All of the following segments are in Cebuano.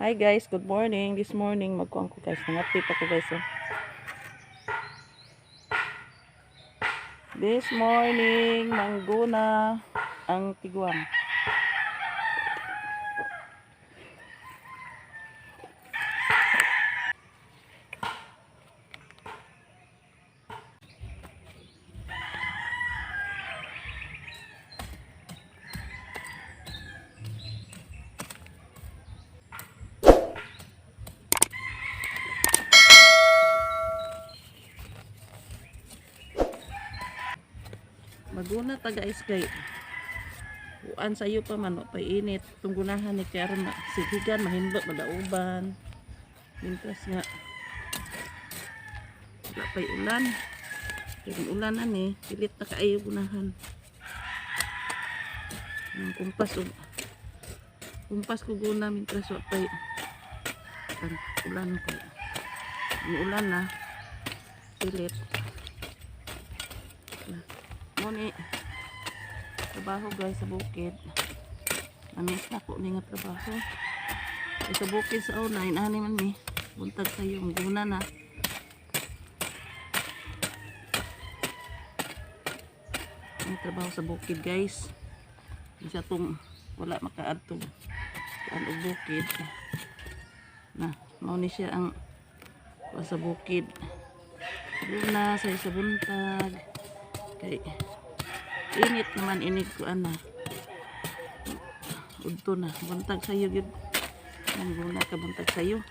Hi guys, good morning. This morning magkuan ko, guys, nangapit ako, guys. Oh. This morning mangguna ang tiguang. Maguna ta, guys, kay kuan sayo pa man, wa pay init. Tunggunahan ni kay aron sigigan mahinlo madauban. Mintras nga wala pay ulan. Kay kung ulan na ni, pilit na kaayo gunahan. Ang kumpas og kumpas ko guna mintras wa pay ang ulan ko. Ang ulan na, pilit. Na. Mao ni trabaho, guys, sa bukid. Namiss na ko ni nga trabaho. Kay sa bukid sa una, inani man mi. Buntag sayo, ang guna na. Ang trabaho sa bukid, guys. Isa tong wala makaadto kuan og bukid. Na, mao ni siya ang kuan sa bukid. Guna sa buntag. Kay init naman inig ko ana. Udto na, buntag sayo gyud. Mangguna ka buntag sayo.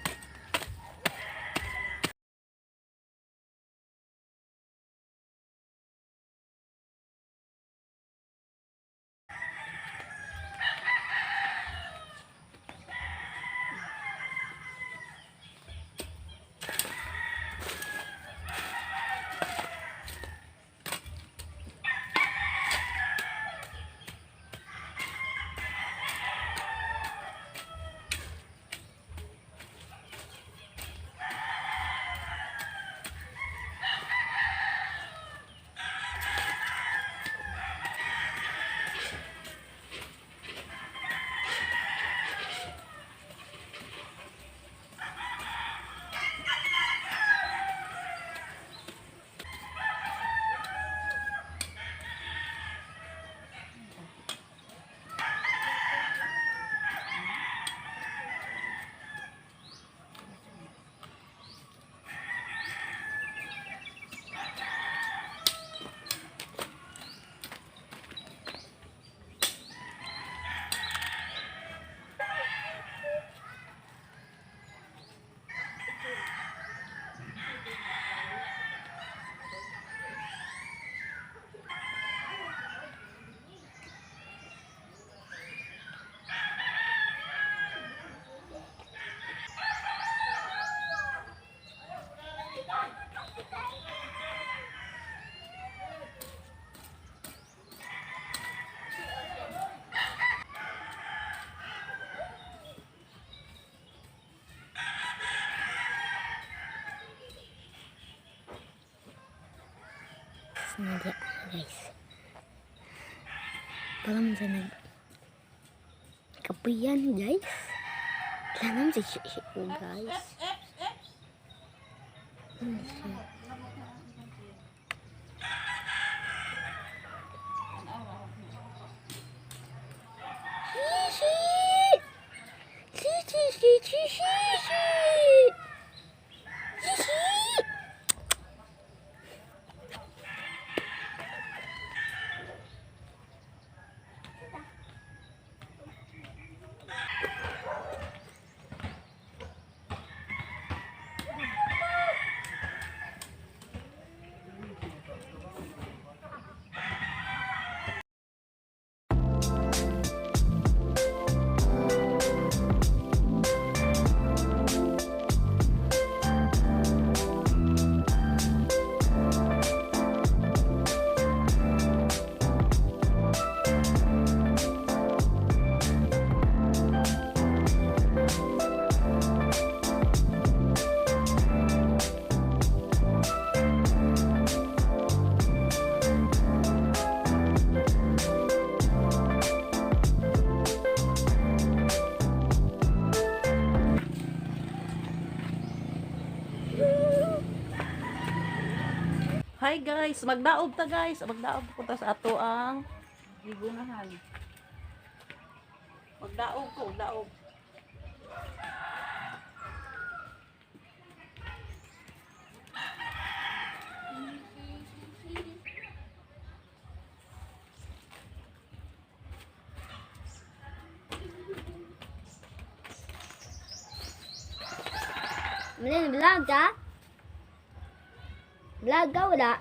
Sinadya guys. Para man sa nag kapuyan, guys. Kailangan sa shi ko, guys. Ano siya? Shishi! Shishi, shishi, shishi! Shishi! Hi guys, magdaob ta guys. Magdaob punta sa ato ang gigunahan. Magdaob ko, magdaob. Malin, vlog ka? Vlog ka wala?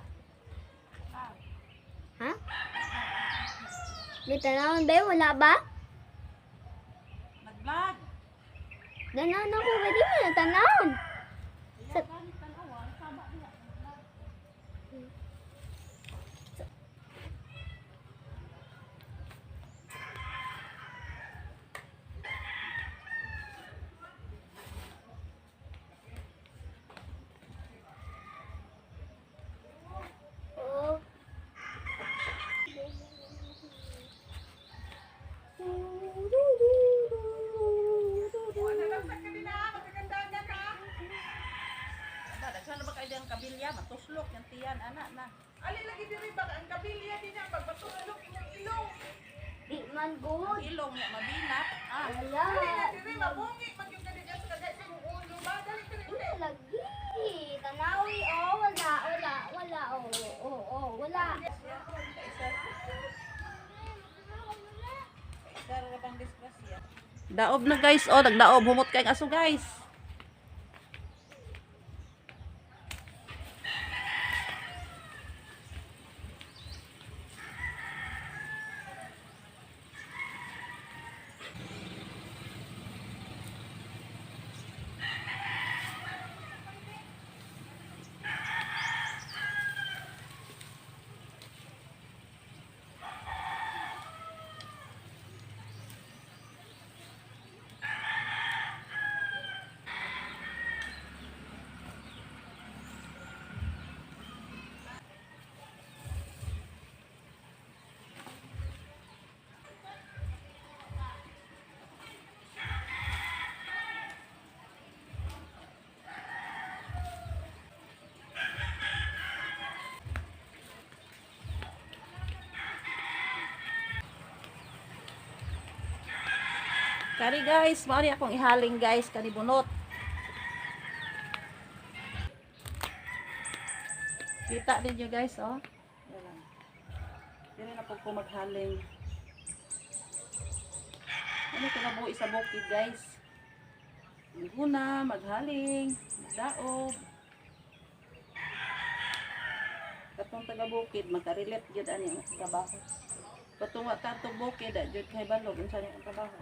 Ha? May tanawon ba yun? Wala ba? Nag-vlog. Tanawon ako, pwede mo na tanawon. Sa... Oo. Daghan na ba kayo ang kabilya? Matuslok yung tiyan, ana na. Ali lagi diri ba ang kabilya din ang pagpatulog imong ilong. Di man good. Ilong niya mabinat. Ah, Wala. Diri mabungi man gyud ka diri sa kagay sa imong ulo ba dali diri. Wala lagi. Tanawi, oh, wala, wala, wala, oh, oh, oh, wala. Daob na guys, oh, nagdaob humot kay aso guys. Kani guys, mao ni akong ihaling guys kani bunot. Kita ninyo guys, oh. Ayan lang. Dili na po ko maghaling. Ano ko nabuhi sa bukid guys? Maguna, maghaling, magdaob. Katong taga bukid, makarelate gyud ani ang trabaho. Katong wa tatong bukid, ah, jud kay balog unsa ni ang trabaho.